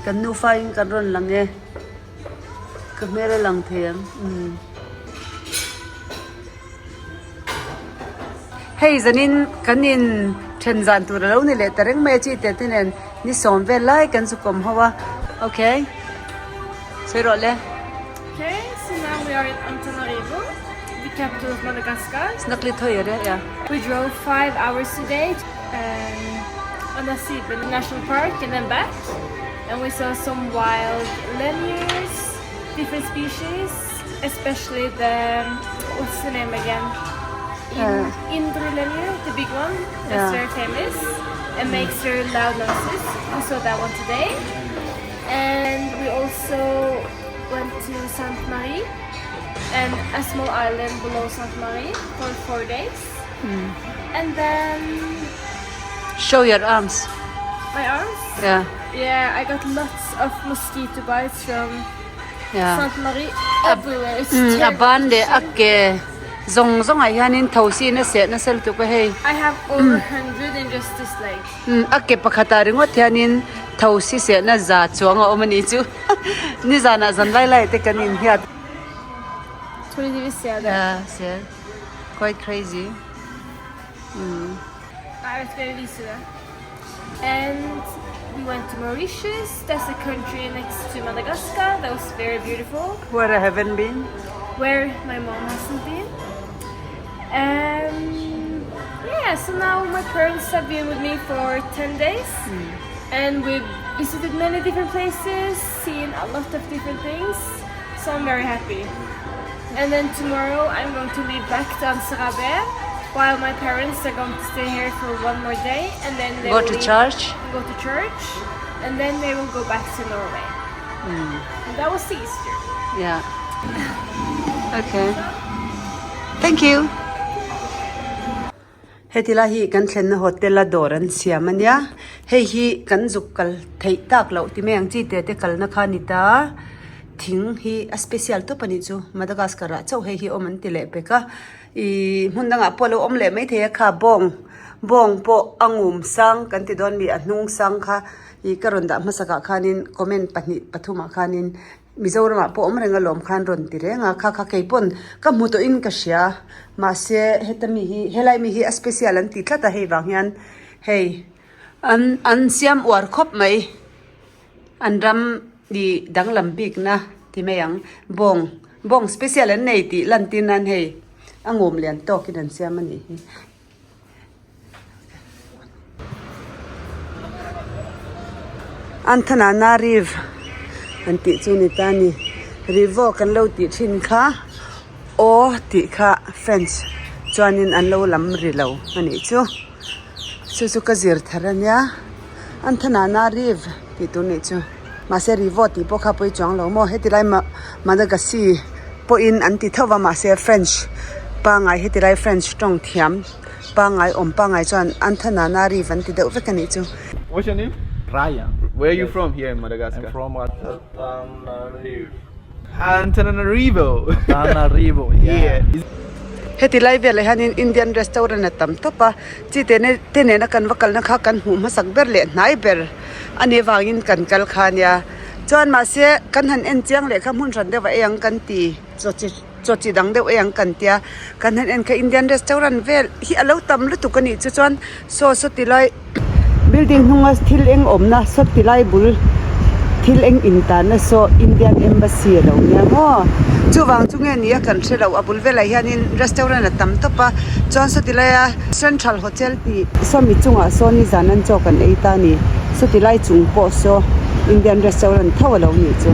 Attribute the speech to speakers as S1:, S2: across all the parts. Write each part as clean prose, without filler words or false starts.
S1: Kan nufa in kan rawn lang e. Ka hmel a lang thei ang umm. Hei zanin kan in then zan tur a lo ni leh ta reng mai a chi te te nen ni sawm vel lai kan zu kawm ho a okay sawi rawh le.
S2: Okay so now we are in Antananarivo the capital of Madagascar.
S1: Snakli thawi a reh ya.
S2: We drove 5 hours today um Anasibe National Park and then back and we saw some wild lemurs different species especially the what's the name again In, Indri lemur the big one that's
S1: Yeah.
S2: very famous and makes very loud noises we saw that one today and we also went to Saint Marie and a small island below Saint Marie for 4 days and then
S1: Show your arms.
S2: My arms?
S1: Yeah.
S2: Yeah, I got lots of mosquito bites from
S1: Yeah.
S2: Saint Marie everywhere. It's
S1: Mm, a
S2: terrible.
S1: ban leh a ke zawng zawng ah hianin thosi in a seh nasa lutuk a hei.
S2: I have over 100 in just this leg.
S1: Mm, a ke pakhat ah ringawt hianin thosi sehna za chuang a awm a nih chu. Nizanah zan lai lai te kan inhiat.
S2: Tror du vi ser det?
S1: Yeah, ser. Quite crazy. Mm.
S2: Nei, vet ikke, jeg viser det. And we went to Mauritius. That's a country next to Madagascar. That was very beautiful.
S1: Where I haven't been.
S2: Where my mom hasn't been. And yeah, so now my parents have been with me for 10 days. And we've visited many different places, seen a lot of different things. So I'm very happy. And then tomorrow I'm going to leave back to Antsirabe while my parents are going to stay here for one more day and then they
S1: Go
S2: will
S1: to
S2: leave-
S1: church.
S2: Go to church and then they will go back to Norway. And that was the Easter.
S1: Yeah. Okay. Thank you. Heti lai hi kan thlenna hotel a dawr an siam a nia hei hi kan zuk kal theih tak loh ti mai ang chi te te kalna kha a ni ta thing hi a special tawp a nih chu Madagascar ah chauh hei hi awm an ti leh pek a ihh hmun dangah pawh a lo awm leh maithei a kha bawng bawng pawh a ngum sang kan ti dawn mi a hnung sang kha ih ka rawn dah hmasak ah khanin comment pahnih pathum ah khanin. Mizoramah pawh awm reng alawm khan rawn ti reng a, kha kha kei pawn ka hmu tawhin ka hria mahse heta mi hi helai mi hi a special an ti tlat a hei vang hian hei an an siam uar khawp mai an ram ih danglam bikna ti mai ang bawng bawng special an nei tih lan tir nan hei a ngum lian tawkin an siam a nih hi. Antananarivo an tih chu ni ta a ni rivo kan lo tih thin kha aw tih kha french chuanin an lo lam ri lo a nih chu chu chu ka zir thar a nia Antananarivo tih tur nih chu mahse rivo tih pawh kha pawi chuang lo maw heti lai Madagascar pawhin an ti tho va mahse French pangai heti lai French tawng thiam pangai awm pangai chuan Antananarivo an ti deuh vek a nih chu.
S3: What's your name?
S4: Ryan.
S3: Where are you from here in Madagascar?
S4: I'm from Antananarivo.
S3: Antananarivo.
S4: Antananarivo, yeah.
S3: Yeah.
S1: Heti lai velah hianin Indian restaurant a tam tawp a, chi te ne te nena kan va kalna kha kan hmuh hmasak ber leh hnai ber a nih avangin kan kal kha a nia. Chuan mahse kan han en chiang leh kha hmun hran deuh ah ei ang kan ti chaw chi chaw chi dang deuh ei ang kan tia kan han en kha Indian restaurant vel hi a lo tam lutuk a nih chu chuan saw saw ti lai building hnunga thil eng awmna saw ti lai bul thil eng in tanna saw Indian embassy a lo nia maw chuvang chu nge ni a kan hre lo a bul velah hianin restaurant a tam tawp a chuan saw ti laia central hotel tih sawmi chungah sawn nizan an chaw kan ei ta a ni saw ti lai chung pawh saw Indian restaurant tho a lo nih chu.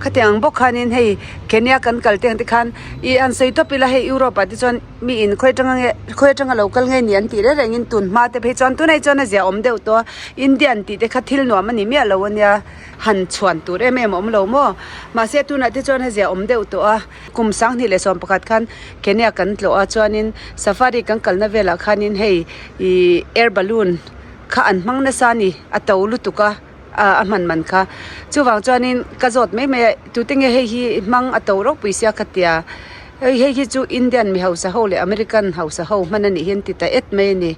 S1: Khatiang bawk khanin hei Kenya kan kal te ang te khan ih an sawi tawp ila hei Europe ah te chuan mi in khawi atanga nge khawi atanga lo kal nge ni an tih reng rengin tun hma te phei chuan tunah hi chuan a zia awm deuh tawh a Indian tih te kha thil nuam a ni miah lo a nia han chhuan tur em em a awm lo maw mahse tunah te chuan a zia awm deuh tawh a kum 2011 khan Kenya kan tlawh a chuanin safari kan kalna velah khanin hei ih air balloon kha an hmang nasa a ni a to lutuk a. a hman man kha chuvang chuanin ka zawt mai mai a tute nge hei hi hmang a to ropui sia ka tia hei hei hi chu Indian mi hausa ho leh American hausa ho hman a nih hi an ti ta et mai a ni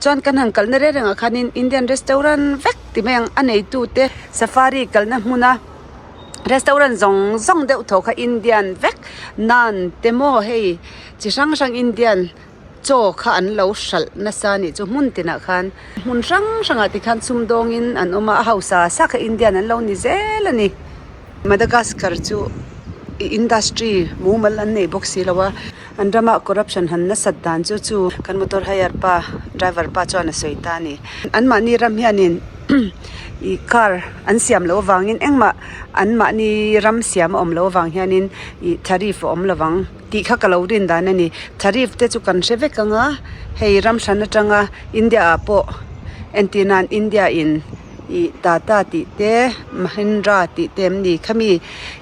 S1: chuan kan han kalna reng rengah khanin Indian restaurant vek. Ti mai ang a neitu te safari kalna hmuna restaurant zawng zawng deuh thaw kha Indian vek naan te maw hei chi hrang hrang Indian chaw kha an lo hralh nasa a nih chu hmun tinah khan hmun hrang hrangah tikhan sumdawngin an awm a a hausa sa kha Indian an lo ni zel a ni. Madagascar chu ih industry mumal an nei bawk si lo a an rama corruption han nasat dan chu chu kan motor hire pa driver pa chuan a sawi ta a ni. Anmahni ram hianin ih car an siam loh avangin engmah anmahni ram siam a awm loh avang hianin ih tariff a awm lo vang. Tih kha ka lo rin dan a ni. Tariff te chu kan hre vek ang a, hei ram hran atanga India ah pawh entir nan India in ih Tata tih te Mahindra tih te em ni khami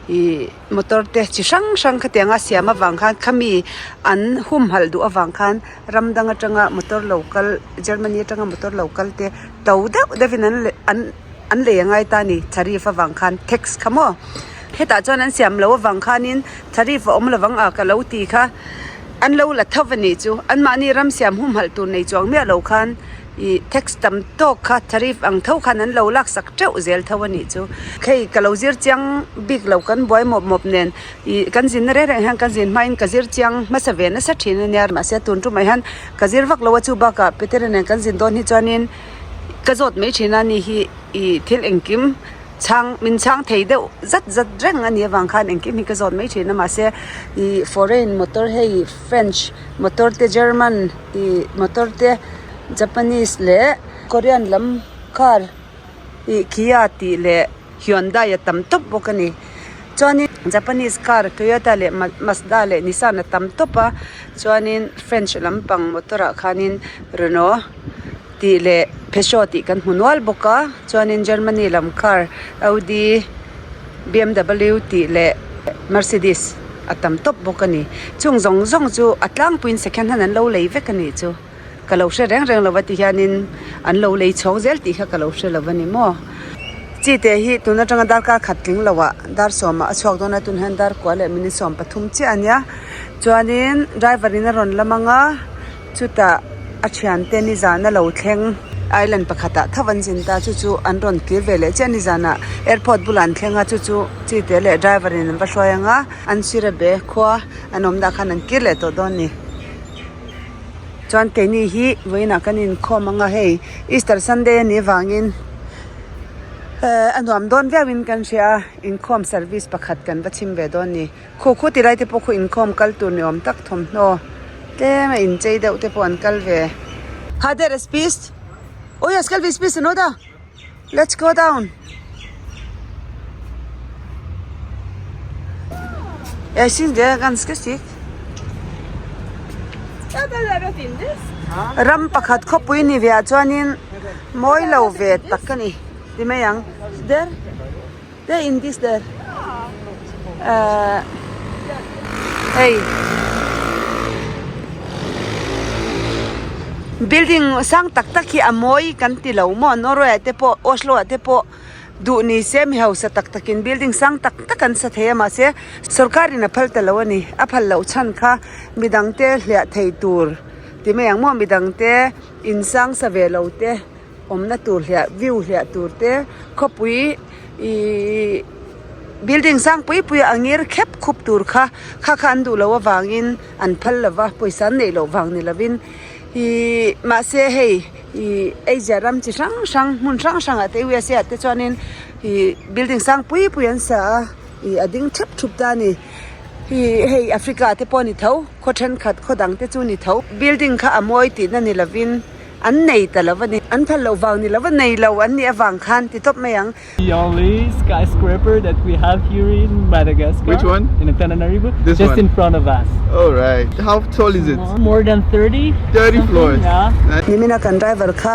S1: ih motor te chi hrang hrang khatiang a siam avang khan khami an humhalh duh avang khan ram dang atanga motor lo kal Germany atanga motor lo kal te to deuh deuh in an an an lei a ngai ta a ni tariff avang khan tax kha maw hetah chuan an siam loh avang khanin tariff a awm lovang a ka lo ti kha an lo la tho a nih chu anmahni ram siam humhalh tur nei chuang miah lo khan ih tax tam tawk kha tariff ang tho khan an lo laksak teuh zel tho a nih chu hei ka lo zir chiang bik lo kan buai mawp mawp nen ih kan zinna reng reng hian kan zin hmain ka zir chiang hmasa ve nasa thin a nia mahse tun tumah hian ka zir vak lo a chu bakah Petera nen kan zin dawn hi chuanin. Ka zawt mai thin a ni hi ih thil engkim chhang min chhang thei deuh zat zat reng a nih avang khan engkim hi ka zawt mai thin a mahse ih foreign motor hei french motor te german ih motor te japanese leh korean lam car ih kia tih leh hyundai a tam tawp bawk a ni chuanin japanese car toyota leh mazda leh nissan a tam tawp a chuanin french lampang motor ah khanin renault. Tih leh Peugeot tih kan hmu nual bawk a chuanin Germany lam car Audi bmw tih leh Mercedes a tam tawp bawk a ni chung zawng zawng chu a tlangpuiin second hand an lo lei vek a nih chu ka lo hre reng reng lo va ti hianin an lo lei chhawng zel tih kha ka lo hre lo va ni maw. Chi te hi tun atanga darkar khat tling lo ah dar sawmah a chhuak dawn a tun hian dar kua leh minute 13 chiah a nia chuanin driver in a rawn lam ang a. Chutah a thiante nizan a lo thleng island pakhatah tho an zin ta chu chu an rawn kir ve leh chiah nizanah airport bulah an thleng a chu chu chite leh driver in an va hruai ang a an sira be khua an awm dah khan an kir leh tawh dawn a ni. Chuan keini hi vawiinah kan inkhawm ang a hei Easter Sunday a nih avangin ehh a nuam dawn viauin kan hria a inkhawm service pakhat kan va chhim ve dawn a ni. Khu khu ti lai te pawh khu inkhawm kal tur ni awm tak thawmhnaw tlem a inchei deuh te pawh an kal ve. Ha there is peace oh yes kal ve peace an awt a let's go down eh sin de kan ske sik ram pakhat khawpui ni ve ah chuanin mawi lo ve tak a ni ti mai ang there. Te in this der ahh hei building sang tak tak hi a mawi kan ti lo maw Norway ah te pawh Oslo ah te pawh duh ni se mi hausa tak tak in building sang tak tak an sa thei a mahse sorkar in a phal ta lo a ni a phal loh chhan kha midang te hliah thei tur ti mai ang maw midang te in sang sa ve lo te. Awmna tur hliah view hliah tur te khawpui ihh building sang pui pui a ngir khep khup tur kha kha kha an duh loh avangin an phal lo va pawisa an neih loh vang ni lovin ihh mahse hei ihh Asia ram chi hrang hrang hmun hrang hrang ah te USA ah te chuanin ihh building sang pui pui an sa a ihh a ding thep thup ta a ni ihh hei Africa ah te pawh a ni tho khaw thenkhat khaw dang te chu a ni tho building kha a mawi tihna ni lovin. An nei ta lo a ni. An phal loh vang ni lo a nei lo an nih avang khan ti tawp mai ang.
S4: The only skyscraper that we have here in Madagascar.
S3: Which one?
S4: In Antananarivo.
S3: This
S4: just
S3: one.
S4: in front of us.
S3: All right. How tall is it?
S4: More than 30.
S3: 30
S4: something,
S3: floors.
S4: Yeah.
S1: Nimina kan driver kha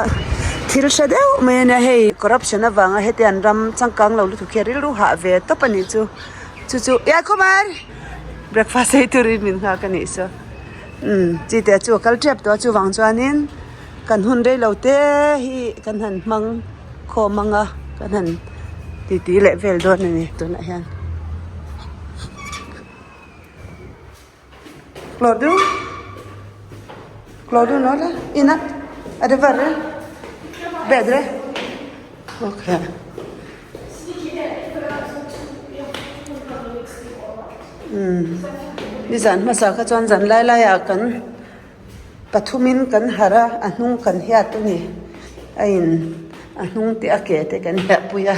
S1: thil hre deuh mai a nia hei corruption avanga heti an ram changkang lo lutuk hi a rilru hah ve tawp a nih chu chu chu ya khawmar breakfast ei turin min nghak a nih saw. Umm chi te chu a kal tep tawh a chuvang chuanin kan hun rei lo te hi kan han hmang khawm ang a kan han titi leh vel dawn a ni tunah hian. Claudu Claudu no la ina a de var e bedre. Okay. Umm nizan hmasa kha chuan zan lai lai ah kan pathumin kan harh a a hnung kan hiat a ni a in a hnung te a ke te kan hiah pui a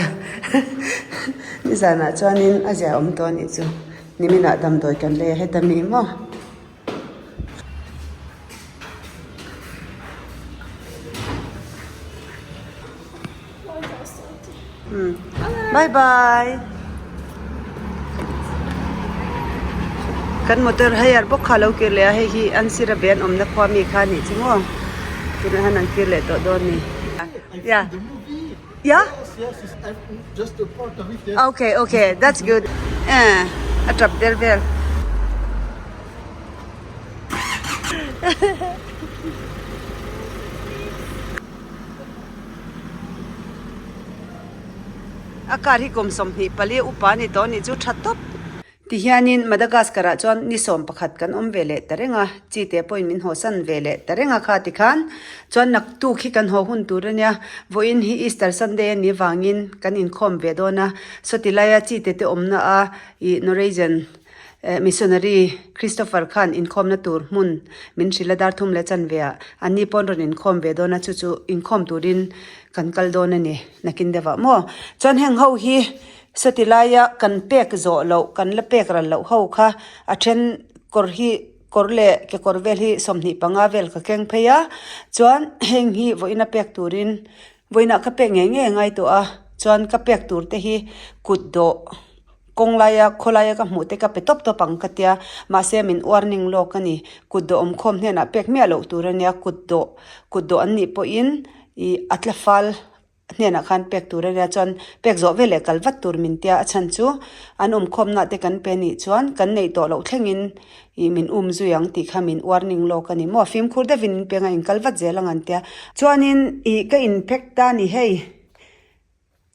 S1: nizanah chuanin a zia awm tawh a nih chu niminah damdawi kan lei a heta mi maw. Bye bye kan motor hire bawk kha a lo kir leh a hei hi an sira be an awmna khua mi kha a nih chu maw tunah hian an kir leh tawh dawn a ni yeah yeah okay okay that's good eh a tap der vel. A car hi kum 24 upa a ni tawh a nih chu tha tawp. Tihianin Madagascar ah chuan ni 11 kan awm ve leh ta reng a, chi te pawhin min hawsan ve leh ta reng a kha tikhan chuan naktuk hi kan haw hun tur a nia, vawiin hi Easter Sunday a nih vangin kan inkhawm ve dawn a, sawti laia chi te te awmna a ih Norwegian Missionary Christopher khan inkhawmna tur hmun min hrilh a dar thum leh chanve ah anni pawn rawn inkhawm ve dawn a chu chu inkhawm turin kan kal dawn a ni nakin deuh ah maw chuan heng ho hi sawti laia kan pek zawh loh kan la pek ral loh ho kha a then kawr hi kawr leh kekawr vel hi 25 vel ka keng phei a chuan heng hi vawiin a pek turin vawiinah ka pek ngei ngei a ngai tawh a chuan ka pek tur te hi kut dawh. Kawng laia khawlaia ka hmuh te ka pe tawp tawp ang ka tia, mahse min warning lawk a ni. Kut dawh awmkhawm hnenah pek miah loh tur a nia, kut dawh kut dawh an nih pawhin ih a tla fal hnenah khan pek tur a nia chuan pek zawh veleh kal vat tur min tia a chhan chu an awmkhawmna te kan pe nih chuan kan neih tawh loh thlengin ih min um zui ang tih kha min warning lawk a ni maw fimkhur deuhin in peng a inkal vat zel ang an tia chuanin ih ka inphek ta a ni hei.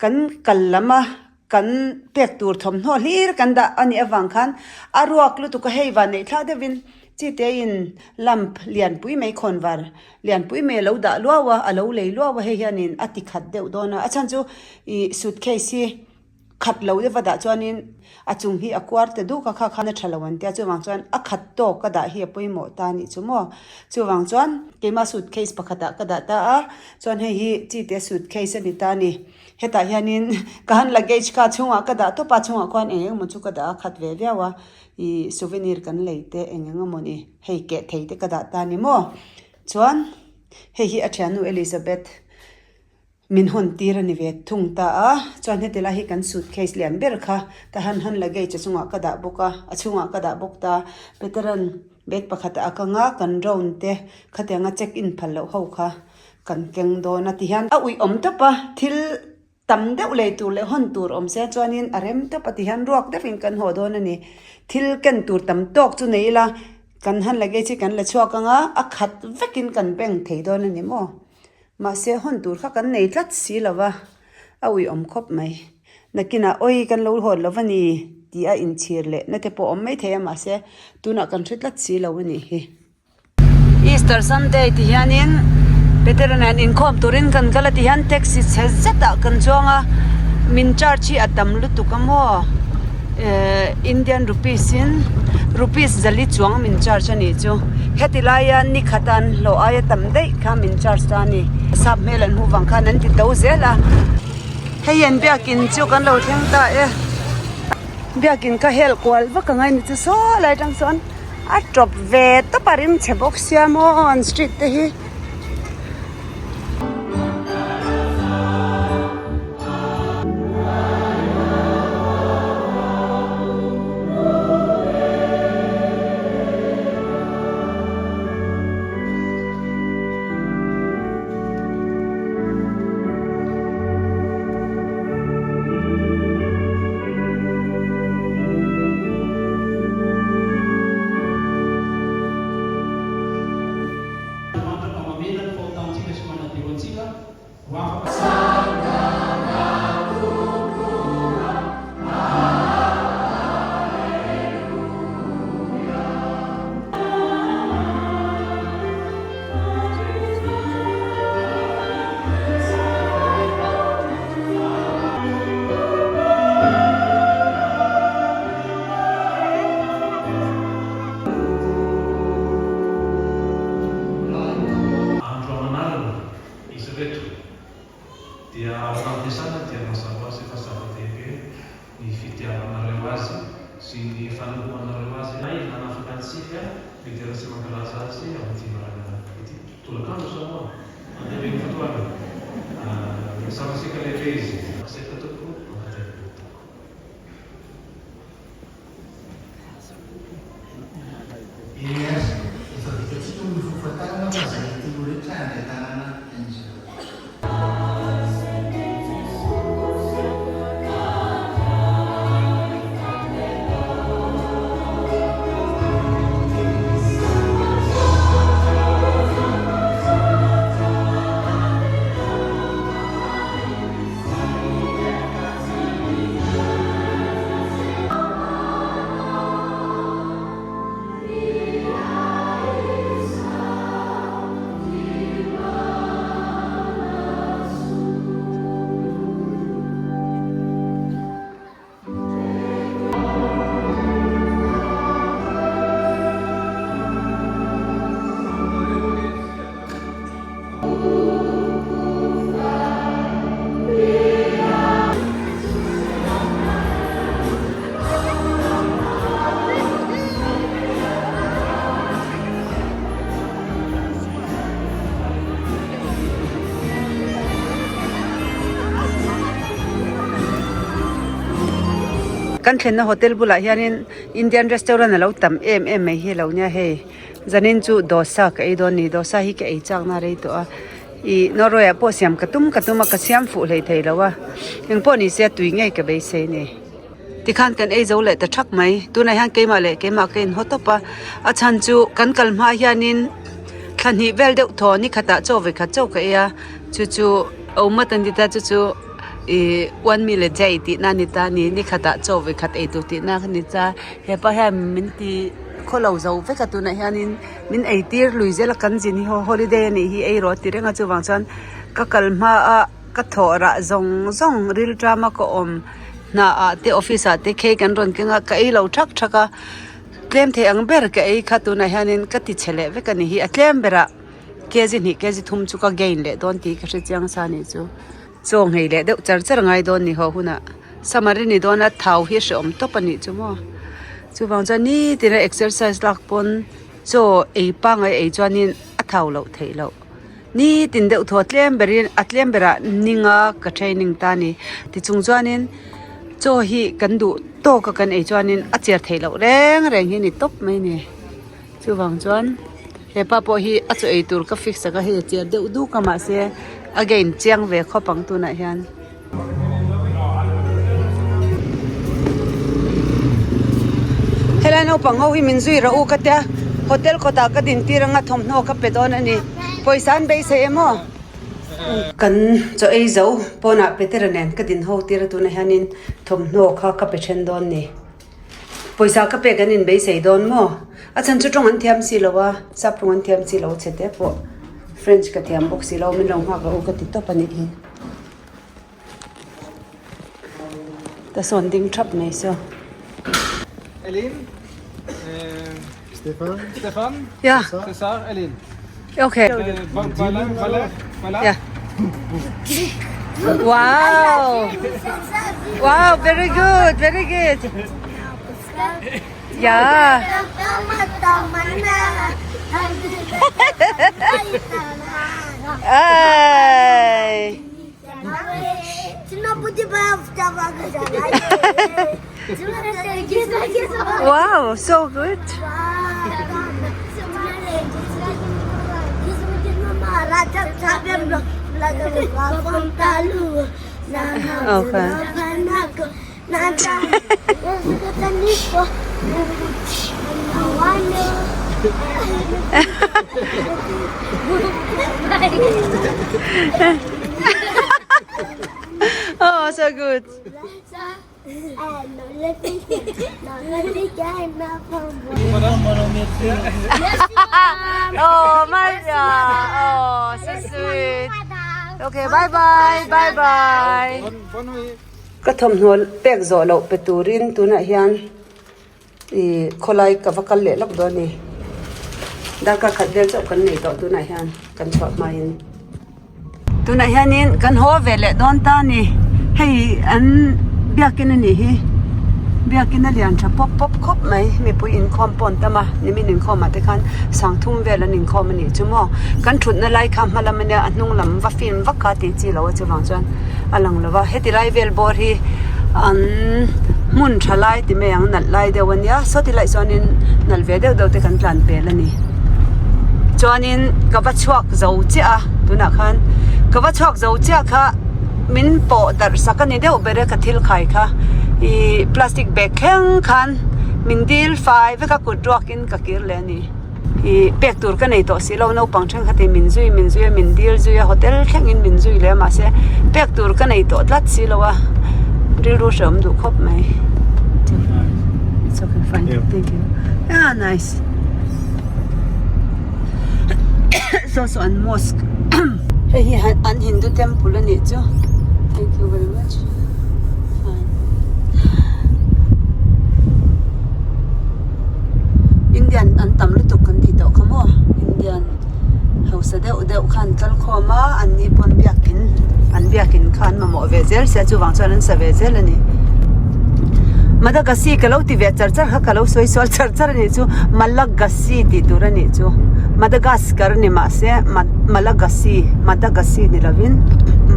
S1: Kan kal lam a, kan pek tur thawmhnaw hlir kan dah a nih avang khan a ruak lutuk a, hei van neih thlak deuhin chiteiin lamp lianpui mai khawnvar lianpui mai a lo dah luau a, a lo lei luau a, hei hianin a ti khat deuh dawn a, a chhan chu ih suitcase hi khat lo deuh a dah chuanin a chung hi a kuar ta duk a, kha khan a tha lo an tia chuvang chuan a khat tawk a dah hi a pawimawh ta a nih chu maw chuvang chuan keimah suitcase pakhatah ka dah ta a. Chuan hei hi chite suitcase a ni ta a ni. Hetah hianin ka han luggage kha chhungah ka dah tawp a, chhungah khuan eng eng emaw chu ka dah a khat ve viau a, ih souvenir kan lei te eng eng emaw ni hei keh thei te ka dah ta a ni maw. Chuan hei hi a thiannu Elizabeth min hawn tir a ni ve thung ta a, chuan heti lai hi kan suitcase lian ber kha ka han han luggage a chungah ka dah bawk a, a chhungah ka dah bawk ta. Peteran bag pakhatah a kang a, kan drone te khatianga check in phal loh ho kha. Kan keng dawn a ti hian a uih awm tawp a, thil tam deuh lei tur leh hawn tur awm se chuanin a rem tawp a ti hian ruak deuhin kan haw dawn a ni. Thil ken tur tam tawk chu nei ila kan han luggage hi kan la chhuak ang a, a khat vekin kan beng thei dawn a ni maw. Mahse hawn tur kha kan nei tlat si lo va, a uih awm khawp mai. Nakinah awi kan lo hawn lo va ni tih a inchhir leh na te pawh awm mai thei a mahse tunah kan hre tlat si lo a nih hi. Easter Sunday ti hianin Petera nen inkhawm turin kan kal a ti hian taxi chhe zetah kan chuang a min charge hi a tam lutuk a maw ehh Indian rupees in rupees zali chuang min charge a nih chu heti laia ni khat an hlawh aia tam daih kha min charge ta a ni sap hmel an hmuh vang khan an ti to zel a hei an biakin chu kan lo thleng ta e biakin kha hel kual vak ang a ni chu saw lai atang sawn. A tawp ve tawp a rim chhe bawk sia maw an street te hi.
S5: Dia ao am-piasana dia mazava ho azy fa zava-dehibe ny fitiavanareo azy sy ny fanompoanareo azy na nanafaka antsika midera sy mankalaza azy amin'ity maraina ity. Tolakandro izao moa, mandeha be ny fotoana. Misaotra antsika lehibe izy. Mankasitraka tompoko, mankatelina tompoko.
S6: Eny ary, efa vitantsika moa ny fampahafantarana fa izay tianao rehetra handray tanana an'izy ireo.
S1: Kan thlenna hotel bulah hianin Indian restaurant a lo tam em em mai hi a lo nia hei zanin chu dosa ka ei dawn a ni dosa hi ka ei chak na rei tawh a ih Norway ah pawh siam ka tum ka tum a ka siam fuh hlei thei lo a engpawh ni se a tui ngei ka beisei a ni. Tikhan kan ei zo leh ta thak mai tunah hian keimah leh keimah ka inhaw tawp a a chhan chu kan kal hma hianin thla hnih vel deuh thaw ni khatah chaw vawikhat chaw ka ei a chu chu awm a ni ta chu chu ih one meal a day tihna a ni ta a ni ni khatah chaw vawikhat ei tur tihna a ni ta hepa hian min ti khawlo zo vek a tunah hianin min ei tir lui zel a kan zin hi holiday a nih hi ei rawh a ti reng a chuvang chuan ka kal hma a ka thawh rah zawng zawng rilṭam a ka awm. Hna ah te office ah te cake an rawn keng a ka ei lo thak thak a tlem thei ang ber ka ei kha tunah hianin ka ti chhe leh vek a ni hi a tlem berah kg hnih kg thum chu ka gain leh dawn tih ka hre chiang sa anih chu chaw nghei leh deuh char char ngai dawn ni haw hunah summer a ni dawn a thau hi a hrehawm tawp a nih chu maw chuvang chuan nitin a exercise lak pawn chaw ei pangai ei chuanin a thau loh theih loh. Nitin deuh thaw tlem berin a tlem berah ninga ka training ta a ni. Tichung chuanin chaw hi kan duh tawk a kan ei chuanin a cher theih loh reng reng hi a ni tawp mai a ni. Chuvang chuan hepa pawh hi a chaw ei tur ka fix sak a hei a cher deuh duk a mahse a gain chiang ve khawp ang tunah hian. Helai naupang ho hi min zui rawh u ka tia hotel kawtah ka din tir anga thawmhnaw ka pe dawn a ni pawisa an beisei em aw kan chaw ei zo pawnah Petera nen ka din ho tir a tunah hianin thawmhnaw kha ka pe then dawn ni pawisa ka pek an in beisei dawn maw a chhan chu tawng an thiam si lo a sap tawng an thiam si lo chhe te pawh French ka thiam bawk si lo min lo nghak rawh u ka ti tawp a nih hi. Ta sawn ding thap mai saw.
S3: Elin, Stefan, Stefan,
S1: Yeah.
S3: Cesar, Elin.
S1: Okay.
S3: Voilà, voilà, voilà.
S1: Yeah. Wow. Wow, very good, very good. Yeah. Ay. Wow, so good. Okay. Oh, so good. Oh, Maria. Oh, so sweet. Okay, bye bye. Bye bye. Ka thawmhnaw pek zawh loh pe turin tunah hian ih khawlai ka va kal leh lawk dawn a ni. Darkar khat vel chauh kan nei tawh tunah hian kan chhuah hmain. Tunah hianin kan haw ve leh dawn ta a ni. Hei an biakin a nih hi. Biakin a lian tha pawp pawp khawp mai. Mipui inkhawm pawh an tam a, nimin inkhawm ah te khan sangthum vel an inkhawm a nih chu maw. Kan thutna lai kha hma lam a nia, a hnung lam va film vak kha tih chi lo a chuvang chuan a lang lo va. Heti lai vel bawr hi an hmun tha lai ti mai ang nalh lai deuh a nia. Sawti laih chuanin nalh ve deuh deuh te kan tlan pel a ni. Chuanin ka va chhuak zo chiah a tunah khan ka va chhuak zo chiah kha min pawh darh sak a ni deuh ber e ka thil khai kha ih plastic bag thleng khan min dil fai vek a kut ruak in ka kir leh a ni ih pek tur ka nei tawh si lo naupang thenkhat in min zui min zui a min dil zui a hotel thleng in min zui leh a mahse pek tur ka nei tawh tlat si lo a rilru hrehawm duh khawp mai it's okay fine thank you ah nice. Saw saw an mosque hei hi an hindu temple a nih chu thank you very much fine Indian an tam lutuk kan tih tawh kha maw Indian hausa deuh deuh kha an kal khawm a an ni pawn biakin an biakin kha an mamawh ve zel sia chuvang chuan an sa ve zel a ni Madagascar ka lo ti ve char char kha ka lo sawi sual char char a nih chu Malagasy tih tur a nih chu Madagascar ni mah se Malagasy Madagasy ni lovin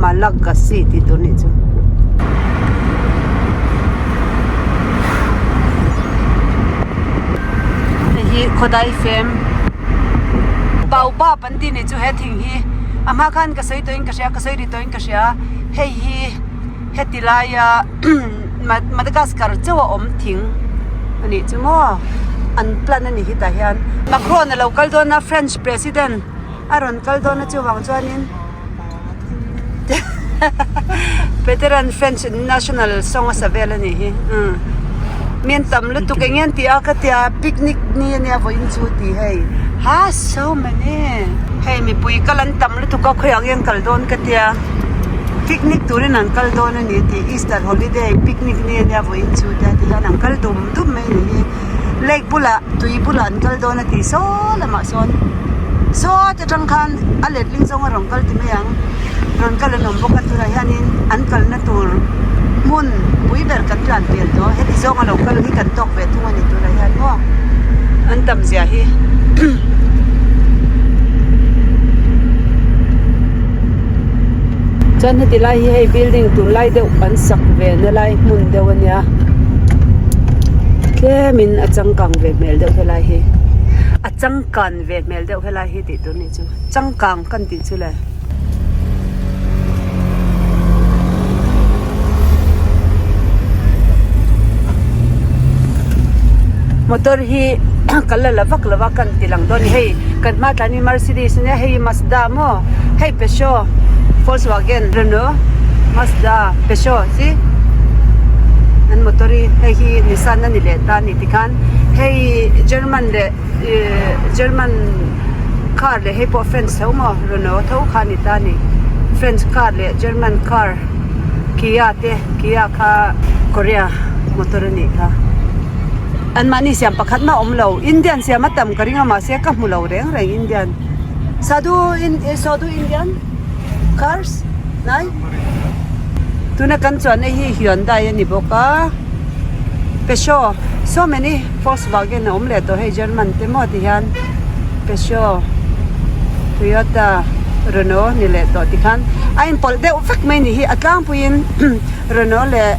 S1: Malagasy tih tur a nih chu. Hei hi khawdai fem Baobab an tih nih chu he thing hi a hma khan ka sawi tawhin ka hria ka sawi ri tawhin ka hria hei hi heti laia Madagascar chauh a awm thing a nih chu maw an plant a nih hi tah hian Macron a lo kal dawn a French president a rawn kal dawn a chuvang chuanin Veteran French national song a sa vel a nih hi umm mi an tam lutuk eng nge an tih a ka tia picnic ni a nia vawiin chu tih hei ha so many hei mipui kal an tam lutuk a khawiah nge an kal dawn ka tia. Picnic turin an kal dawn a ni tih Easter holiday picnic ni a nia vawiin chu te a ti hian an kal dum dum mai a ni hi lake bulah tui bulah an kal dawn a tih saw lamah sawn sawt atang khan a letling zawng a rawn kal ti mai ang rawn kal an awm bawk a tunah hianin an kalna tur hmun pui ber kan tlan pel tawh heti zawng a lo kal hi kan tawk ve thung a ni tunah hian maw an tam zia hi. Chuan heti lai hi hei building tunlai deuh an sak ve na lai hmun deuh a nia tlemin a changkang ve hmel deuh helai hi a changkan ve hmel deuh helai hi tih tur a nih chu changkang kan tih chu le. Motor hi kal la la vak lo va kan ti lang dawn a ni hei kan hma tlan hi Mercedes ania hei hi Mazda maw hei Peugeot Volkswagen Renault Mazda Peugeot chi an motor hi hei hi Nissan a ni leh ta a ni tikhan hei German leh ihh German car leh hei pawh French tho maw Renault tho kha a ni ta a ni French car leh German car Kia te Kia kha Korea motor a nih kha an mahni siam pakhat mah a awm lo Indian siam a tam ka ring a mahse ka hmu lo reng reng Indian Sadhu in Sadhu Indian cars hnai tuna kan chuanna hi Hyundai a ni bawk a Peugeot so many Volkswagen a awm leh tawh hei German te maw ti hian Peugeot Toyota Renault ni leh tawh tikhan a inpawlh deuh vek mai ni hi a tlangpuiin Renault leh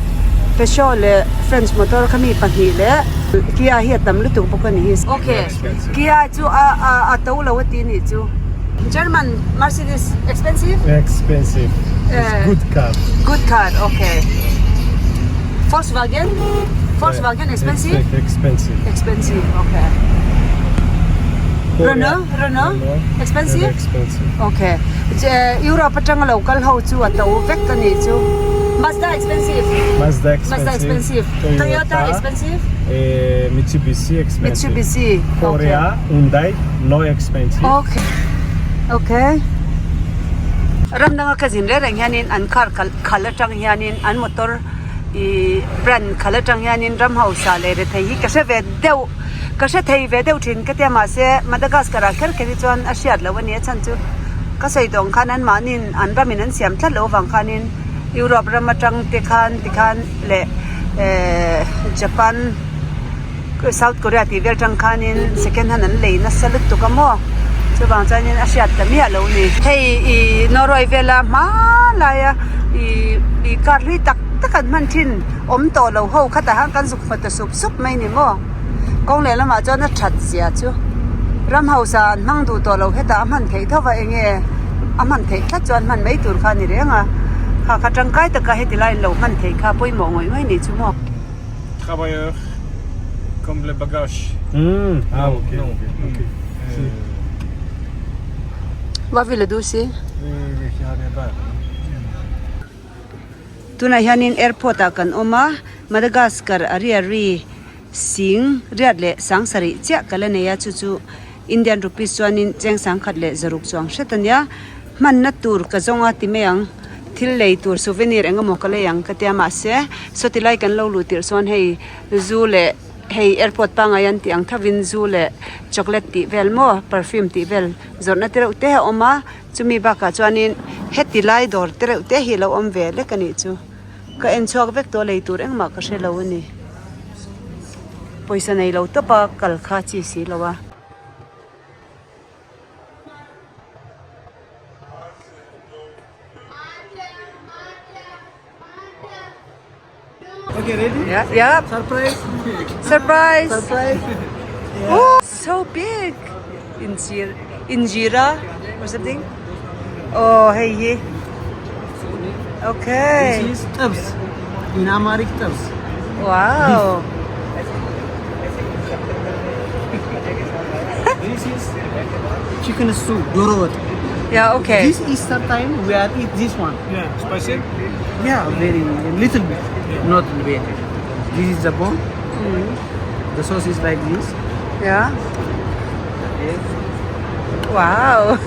S1: Peugeot leh French motor kha mi pahnih leh Kia hi a tam lutuk bawk a ni hi ok Kia chu a a a to lo a ti nih chu German Mercedes expensive
S7: Expensive it's good car
S1: good car ok Volkswagen Volkswagen expensive
S7: Expensive
S1: expensive ok Renault Renault expensive
S7: Expensive
S1: ok Europe atanga lo kal ho chu a to vek a nih chu Mazda expensive
S7: Mazda expensive
S1: Mazda expensive Toyota expensive
S7: Mitsubishi expensive
S1: Mitsubishi
S7: Korea Hyundai no expensive
S1: ok ok ram danga ka zin reng reng hianin an car khal atang hianin an motor Ih brand khalh atang hianin ram hausa leh rethei hi ka hre ve deuh ka hre thei ve deuh thin ka tia mahse Madagascar ah kher kher hi chuan a hriat loh a ni a chhan chu. Ka sawi tawh ang khan anmahniin an ramin an siam tlat loh avang khanin Europe ram atang te khan tikhan leh ehh Japan South Korea tih vel atang khanin second hand an lei nasa lutuk a maw chuvang chuanin a hriat ta miah lo a ni. Hei ih Norway vela hmanlaia ih ih car hlui tak tak an hman thin awm tawh lo ho kha tah hian kan zuk hmu ta sup sup mai a ni maw. Kawng leh lamah chuan a that zia chu ram hausa an hmang duh tawh lo hetah a hman theih tho va enge a hman theih tlat chuan hman mai tur kha a ni reng a kha kha tangkai taka heti lai an lo hman theih kha pawimawh ngawih ngawih ni chu maw.
S3: Travailleur comme le bagage.
S7: Mm. Ah, ok.
S3: No.
S7: Ok, ok. Si.
S1: Vad ville du si?
S3: Vi vill ha det där.
S1: Tunah hianin airport ah kan awm a Madagascar Ariary sing riat leh sang sarih chiah ka la nei a chu chu Indian rupees chuanin cheng sangkhat leh zaruk chuang hret a nia hmanna tur ka zawng a ti mai ang thil lei tur souvenir eng emaw ka lei ang ka tia mahse sawti lai kan lo luh tirh chuan hei zu leh hei airport pangngai an tih ang thovin zu leh chocolate tih vel maw perfume tih vel zawrhna te reuh te a awm a. Chumi bakah chuanin heti lai dawr te reuh te hi a lo awm ve lek a nih chu. Ka en chhuak vek tawh lei tur engmah ka hre lo a ni. Pawisa nei lo tawp a kal kha chi si lo a.
S3: Okay, ready?
S1: Yeah, yeah.
S3: Surprise!
S1: Surprise!
S3: Surprise!
S1: Oh, so big! Injira, injira or something? Oh, hey, hi. Okay.
S3: This is tabs. In Amharic tabs.
S1: Wow.
S3: This is chicken stew, doro wat.
S1: Yeah, okay.
S6: This Easter time we are eat this one.
S3: Yeah, spicy?
S6: Yeah, very little bit, not very. This is the bone. The sauce is like this.
S1: Yeah. Wow.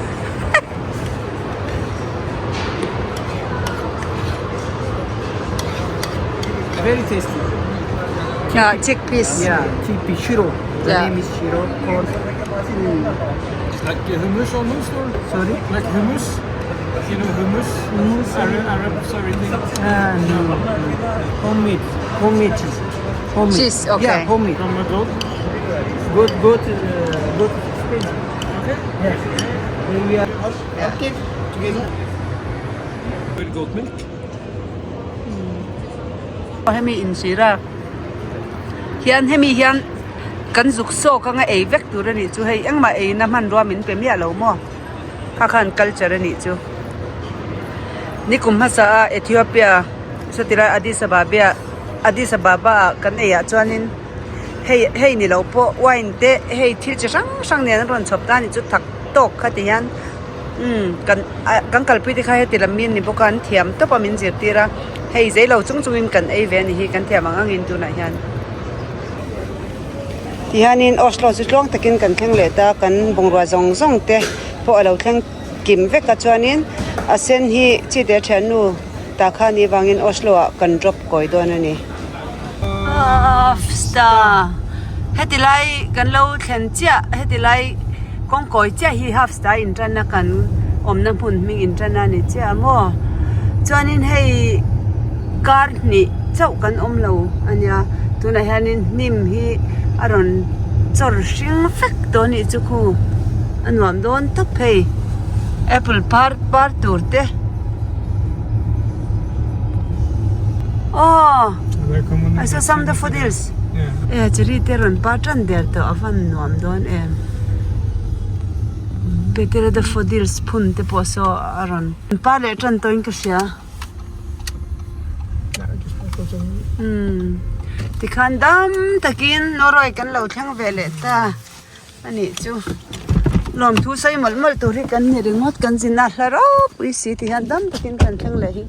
S6: Very tasty.
S1: Yeah, chickpeas.
S6: Yeah, chickpea shiro. The
S1: Yeah.
S6: name is shiro. Corn.
S3: It's like hummus almost, or?
S6: Sorry.
S3: Like hummus? You know hummus?
S6: Hummus.
S3: Arab, Arab sorry, thing.
S6: No. Homemade. Homemade cheese. Homemade.
S1: Cheese, okay.
S6: Yeah, homemade.
S3: From a goat.
S6: Goat, goat, goat expensive.
S3: Okay.
S6: Yeah. Then we are okay together.
S3: With goat milk.
S1: Hemi inzira hian hemi hian kan zuk sawk anga ei vek tur a nih chu hei engmah eina hmanrua min pe miah lo maw kha khan culture a nih chu nikum hmasa a Ethiopia saw lai Addis Ababa Addis Ababa ah kan ei ah chuanin hei hei ni lo pawh wine te hei thil chi hrang hrang nen an rawn chhawp ta a nih chu thak tawk kha ti hian umm kan ah kan kalpui te kha heti lam mi an ni bawk a an thiam tawp a min zirtir a hei zei lo chung chungin kan ei ve a ni hi kan thiam ang angin tunah hian tihianin Oslo chu tluang takin kan thleng leh ta kan bungrua zawng zawng te pawh a lo thleng kim vek a chuanin a sen hi chi te thiannu tah kha a nih vangin Oslo ah kan drop kawi dawn a ni. Heti lai kan lo thlen chiah heti lai kawng kawi chiah hi half star inṭanna kan awmna hmun hming inṭanna a ni chiah a maw chuanin hei kar hnih chauh kan awm lo a nia tunah hianin hnim hi a rawn chawr hring vek tawh a nih chu khu a nuam dawn tawp hei apple par par tur te. Aw I saw some daffodils e cherry te rawn par tan der tawh a van nuam dawn em Petera daffodils phun te pawh saw a rawn par leh tan tawhin ka hria umm tikhan dam takin Norway kan lo thleng ve leh ta. A nih chu lawmthu sawi mawlh mawlh tur hi kan ni ringawt kan zin a hla ropui si ti hian dam takin kan thleng leh hi.